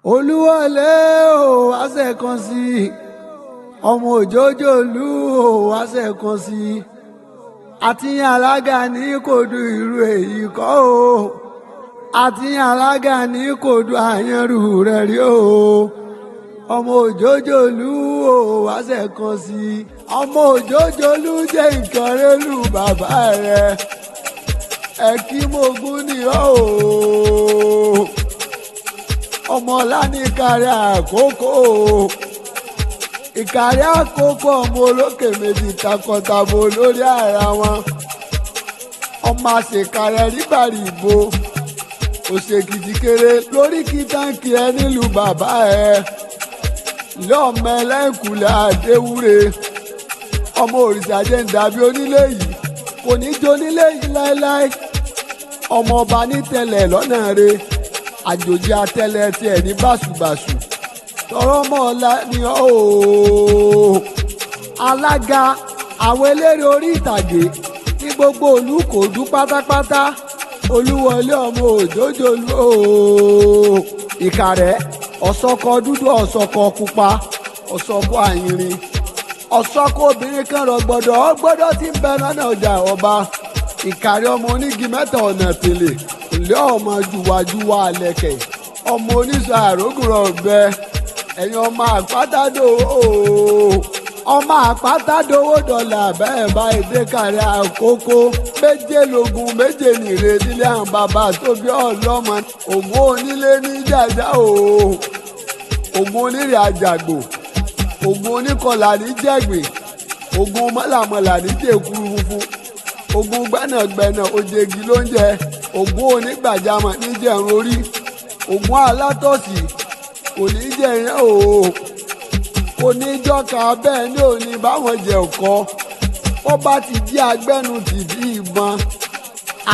Olúwọlé o, wáṣẹ kan sí i. Ọmọ òjòjòlú o, wáṣẹ kan sí i. Àti alága ní kò du irú èyí kọ́ o. Àti alága ní kò du àyànrú rẹ̀ rí o. Ọmọ òjòjòlú o, wáṣẹ kan sí i. Ọmọ òjòjòlú jẹ́ nǹkan rẹ́lù bàbá rẹ̀. Ẹ̀kí mogun ni ọ́ o. Ọmọ lánìkàrẹ́ àkókò, ìkàrẹ́ àkókò, ọmọ olókè méjì takọtabo lórí ara wọn. Ọmọ àṣekàrẹ́ rígbàrí ìbò òṣèkìtì kéré lórí kí táǹkì ẹ nílùú bàbá ẹ lọ́mọ ẹlẹ́kùnlé àdéwúre. Ọmọ òrìṣà jẹ́ ń dàbí onílé yìí, kò ní jó onílé yìí láéláé. Ọmọ ọba ní tẹ̀lẹ̀ lọ́nà re, àjòjì atẹ́lẹ̀ tiẹ̀ ní báṣubàṣu tọrọ mọ́ ọ̀la ni ooo. Alága àwọn eléré orí ìtàgé ní gbogbo Olùkòdú pátápátá, Olúwọlé ọmọ òjòjòlú ooo. Ìkàrẹ́ ọ̀sọ́kọ dúdú, ọ̀sọ́kọ pupa, ọ̀sọ́kọ àyìnrín, ọ̀sọ́kọ obìnrin kan rọ̀gbọ̀dọ̀ ọgbọ́dọ̀ tí ń bẹ lọ́nà ọjà ọba. Ìkàrẹ́ ọmọ onígi mẹ́ta ọ̀nà tèlè ilé, ọmọ jùwàjùwà àlẹ̀kẹ̀, ọmọ oníṣọ àrógùrọ̀ ọ̀bẹ. Ẹ̀yin ọmọ àpátádò ooo, ọmọ àpátádòwò dọ̀là bẹ́ẹ̀ bá èdè kàrẹ́ àkókò méje lógun méje nìre nílé àwọn bàbá tó bí ọlọ́mọ. Ògùn onílé ní jàjà ooo, ògùn onírè àjàgbò, ògùn oníkọlà ní jẹ̀gbìn, ògùn mọ́làmọ́là ní jẹ̀kúrú funfun, ògùn gbẹ́nàgbẹ́nà òjègì ló ń jẹ, ògùn onígbàjámọ̀ ní jẹ̀rún orí, ògùn alátọ̀sí kò ní jẹ yẹn ooo, kò ní jọ́ka bẹ́ẹ̀ ní òní báwọn jẹ ọkọ. Ó bá ti jí agbẹ́nu tìbí ìbọn.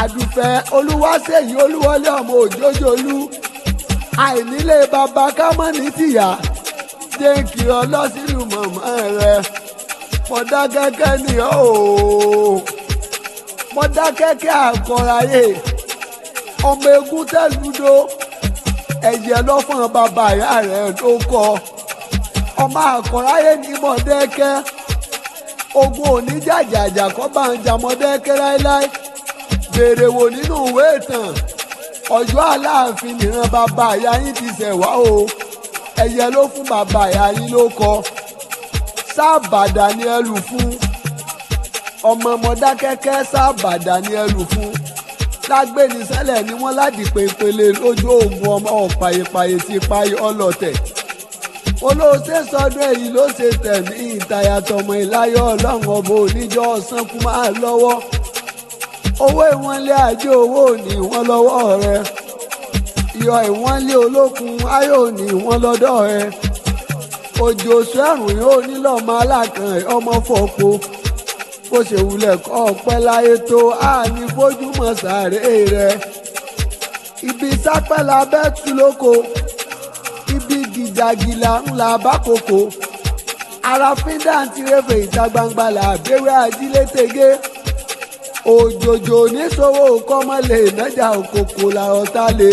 Àdùfẹ́ Olúwaṣèyí Olúwọlé ọmọ òjòjòlú, àìnílé bàbá kámọ́ ní tìyà, jẹ́ kí ọlọ́sìlú mọ̀mọ́ rẹ̀. Mọ̀dákẹ́kẹ́ ni ooo, Mọ̀dákẹ́kẹ́ àkọ́ráyè, ọmọ egun tẹ́lúdó ẹ̀jẹ̀ lọ́fọ̀n bàbá ìyá rẹ̀ ló kọ́. Ọmọ àkọ́ráyè ní Mọ̀dẹ́kẹ́. Ogun òní jàjàjà kọ́ bá ń jà Mọ̀dẹ́kẹ́ láéláé. Béèrè wò nínú ìwé ìtàn, Ọ̀yọ́ Aláàfin nìran bàbá ìyá yín ti ṣẹ̀ wá o. Ẹ̀yẹ ló fún bàbá ìyá yín ló kọ. Sábàdà ni ẹ lù fún ọmọ Mọ̀dákẹ́kẹ́, sábàdà ni ẹ lù fún lágbénisẹ́lẹ̀ ni wọ́n láti pèpele lójú oògùn. Ọmọ ọ̀pàyèpàyè ti payé ọlọ́tẹ̀ olóòṣè sọdún èyí ló ṣe tẹ̀mí ìtayà tọmọ ìláyọ̀. Ọlọ́run ọba oníjọ́ ọ̀sán kú máa lọ́wọ́ owó ìwọ̀nlé ajé, owó òní wọn lọ́wọ́ rẹ. Iyọ̀ ìwọ̀nlé olókun ayé òní wọn lọ́dọ̀ rẹ. Òjò sẹ́rùn yóò nílọ́mọ alákan ọmọ fọ́po. Bó ṣe wulẹ̀ kọ́ ọpẹ́ láyé tó, àní fojúmọ́ sàárè rẹ. Ibi sápẹ́ la bẹ́ tú lóko, ibi gìjàgìlà ńlá bákòókò ara fíńdà ti rẹ́fẹ̀. Ìta gbangba là béwé ajílétege. Òjòjò níṣòwò kọ́mọ́lé nájà òkòkò làrọ̀ tá lè.